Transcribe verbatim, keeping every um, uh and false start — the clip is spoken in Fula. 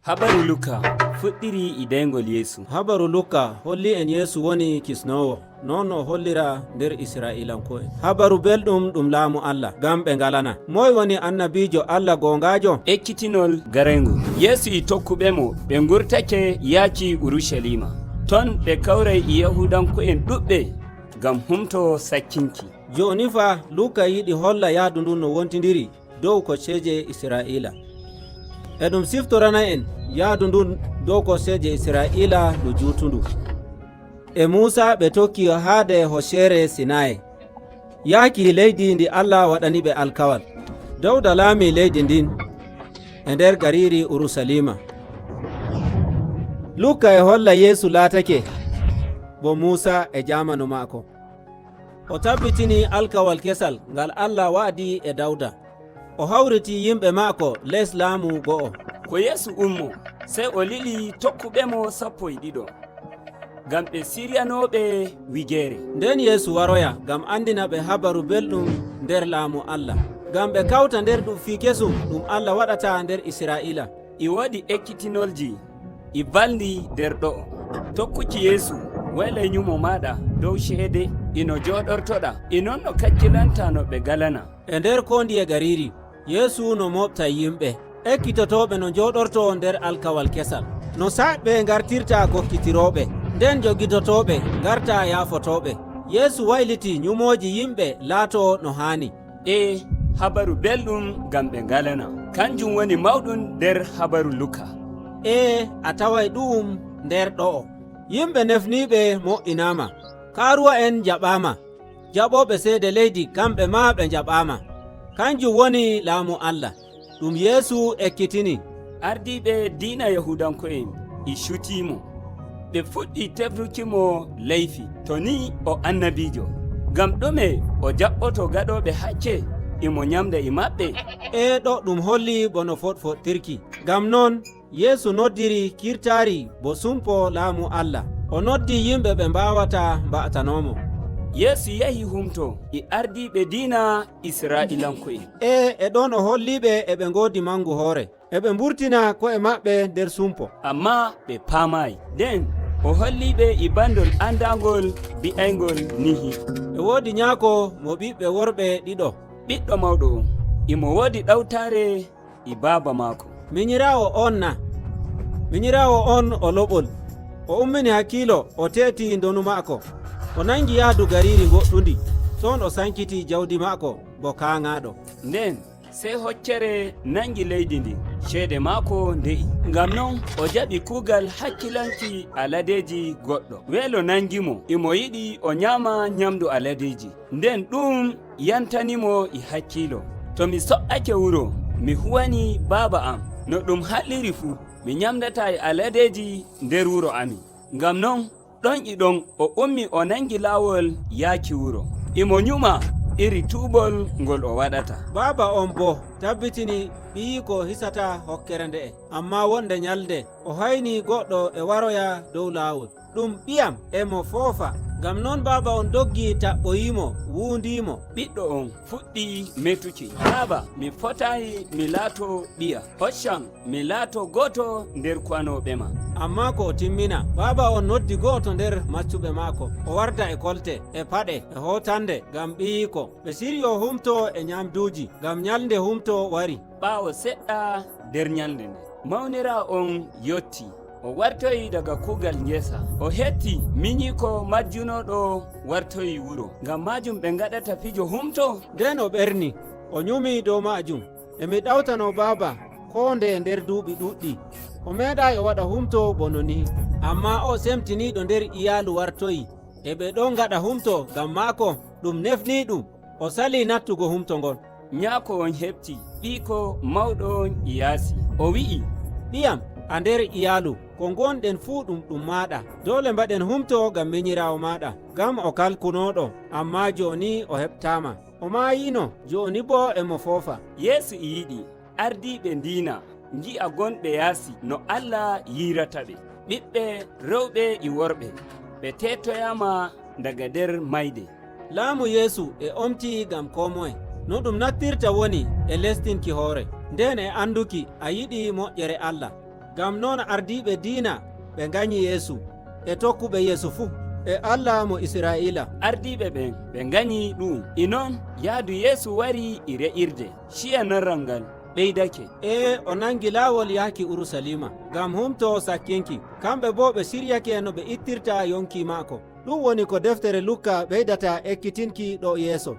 Habaru Luka fuɗɗiri e deyngol Yeesu. Habaru Luka holli en Yeesu woni kisnoowo, noon no o hollira nder Israa'iilanko'en. Habaru belɗum ɗum laamu Allah, ngam ɓe ngalana. Moy woni annabiijo Allah goongaajo? Ekkitinol gareyngo. Yeesu e tokkuɓemo ɓe ngurtake yaaki Urusaliima. Ton ɓe kawray e Yahuudanko'en ɗuɗɓe ngam humto sakkinki. Jooni fa, Luka yiɗi holla yaadu ndun no wontindiri dow kocceeje Israa'iila. E ɗum siftorana en yaadu ndun dow kocceeje Israa'iila no juutundu. E Muusa ɓe tokki haade hocceere Sinayi, yaaki leydi ndi Allah waɗani ɓe alkawal. Dawda laami leydi ndin e nder gariiri Urusaliima. Luka e holla Yeesu laatake bo Muusa e jaamanu maako. O tabbitini alkawal kesal ngal Allah wa'adi e Dawda. O hawriti yimɓe maako les laamu go'o. Ko Yeesu ummo, sey o lili tokkuɓemo sappo e ɗiɗo, ngam ɓe siryanooɓe wigeere. Nden Yeesu waroya ngam andina ɓe habaru belɗum nder laamu Allah, ngam ɓe kawta nder ɗum fii kesum ɗum Allah waɗata nder Israa'iila. E woodi ekkitinolji e balndi nder ɗo'o. Tokkuki Yeesu, waylay nyumo maaɗa dow ceede, e no jooɗortoɗaa, e non no kakkilanta no ɓe ngalana. E nder koo ndiye gariiri, Yeesu no mooɓta yimɓe. Ekkitotooɓe no njooɗortoo nder alkawal kesal. No saaɓɓe ngartirta kokkitirooɓe, nden jogitotooɓe ngarta yaafotooɓe. Yeesu wayliti nyumooji yimɓe laatoo no haani. Ee, habaru belɗum ngam ɓe ngalana. Kanjum woni mawɗum nder habaru Luka. Ee, a taway ɗu'um nder ɗo'o. Yimɓe nefniiɓe mo'inaama, kaaruwa'en njaɓaama, jaɓooɓe ceede leydi kamɓe maa ɓe njaɓaama. Kanjum woni laamu Allah, ɗum Yeesu ekkitini. Ardiiɓe diina Yahuudanko'en e cutiimo. Ɓe fuɗɗi tefrukimo layfi, to nii o annabiijo. Ngam ɗume o jaɓɓoto gaɗooɓe hakke, e mo nyamda e maɓɓe? Ee, ɗo ɗum holli bono foɗfoɗtirki. Ngam non, Yeesu noddiri kirtaari bo sumpo laamu Allah. O noddi yimɓe ɓe mbaawata mba'atanoomo. Yeesu yahi humto e ardiiɓe diina Israa'iilanko'en. Ee, e ɗon o holliɓe e ɓe ngoodi mangu hoore. E ɓe mburtina ko'e maɓɓe nder sumpo. Ammaa ɓe paamaayi. Nden o holliɓe e banndol andaangol bi'ayngol nihi. E woodi nyaako mo ɓiɓɓe worɓe ɗiɗo. Ɓiɗɗo mawɗo on, e mo woodi ɗawtaare e baaba maako. Minyiraawo on na? Minyiraawo on o loɓol. O ummini hakkiilo, o teeti ndonu maako. O nangi yaadu gariiri goɗɗundi. Ton o sankiti jawdi maako bo kaaŋaaɗo. Nden sey hoccere nangi leydi ndin, ceede maako nde'i. Ngam non o jaɓi kuugal hakkilanki aladeeji goɗɗo. Weelo nangimo, e mo yiɗi o nyaama nyamdu aladeeji. Nden ɗum yantanimo e hakkiilo. To mi so'ake wuro, mi huwani baaba am no ɗum halɗiri fuu, mi nyamdataa e aladeeji nder wuro amin. Ngam non, ɗon e ɗon o ummi o nangi laawol yaaki wuro. E mo nyuma iri tuubol ngol o waɗata. Baaba on boo tabbitini ɓiyiiko hisataa hokkere nde'e. Ammaa wonde nyalnde o hayni goɗɗo e waroya dow laawol. Ɗum ɓiyam, e mo foofa. Ngam non baaba on doggi taɓɓoyiimo, wuundiimo. Ɓiɗɗo on fuɗɗi metuki. Baaba, mi fotaayi mi laato ɓiya. Hoccam mi laato gooto nder kuwanooɓe ma. Ammaa ko o timmina, baaba on noddi go'oto nder maccuɓe maako. O warda e kolte, e paɗe, e hootannde ngam ɓiyiiko. Ɓe siryo humto e nyamduuji, ngam nyalnde humto wari. Ɓaawo seɗɗa nder nyalnde nden, mawniraawo on yotti. O wartoyi daga kuugal ngesa. O hetti minyiiko majjunooɗo wartoyi wuro. Ngam maajum ɓe ngaɗata fijo humto. Nden o ɓerni, o nyumi dow maajum. E mi ɗawtano baaba koo ndeye nder duuɓi ɗuɗɗi. O meeɗaay o waɗa humto bono ni. Ammaa o semtiniiɗo nder iyaalu wartoyi. E ɓe ɗon ngaɗa humto ngam maako, ɗum nefniiɗum. O salii nattugo humto ngon. Nyaako on heɓti ɓiiko mawɗo on e yaasi. O wi'i, ɓiyam, a nder iyaalu, ko ngonɗen fuu ɗum ɗum maaɗa. Doole mbaɗen humto ngam minyiraawo maaɗa, ngam o kalkunooɗo, ammaa jooni o heɓtaama. O maayino, jooni boo e mo foofa. Yeesu e yiɗi ardiiɓe ndiina ngi'a gonɓe yaasi no Allah yi'irata ɓe. Ɓiɓɓe rewɓe e worɓe, ɓe teetoyaama daga nder mayde. Laamu Yeesu e omti ngam koo moye. No ɗum nattirta woni e lestinki hoore, nden e anduki a yiɗi moƴƴere Allah. Ngam non ardiiɓe diina ɓe nganyi Yeesu e tokkuɓe Yeesu fuu, e Allah mo Isra'iila. Ardiiɓe ɓen ɓe nganyi ɗu'um. E non yaadu Yeesu wari e re'irde, ciya narral ngal ɓeydake. Ee, o nangi laawol yaaki Urusaliima ngam humto sakkinki. Kamɓe boo ɓe siryake no ɓe ittirta yonki maako. Ɗum woni ko deftere Luka ɓeydata ekkitinki ɗo yeeso.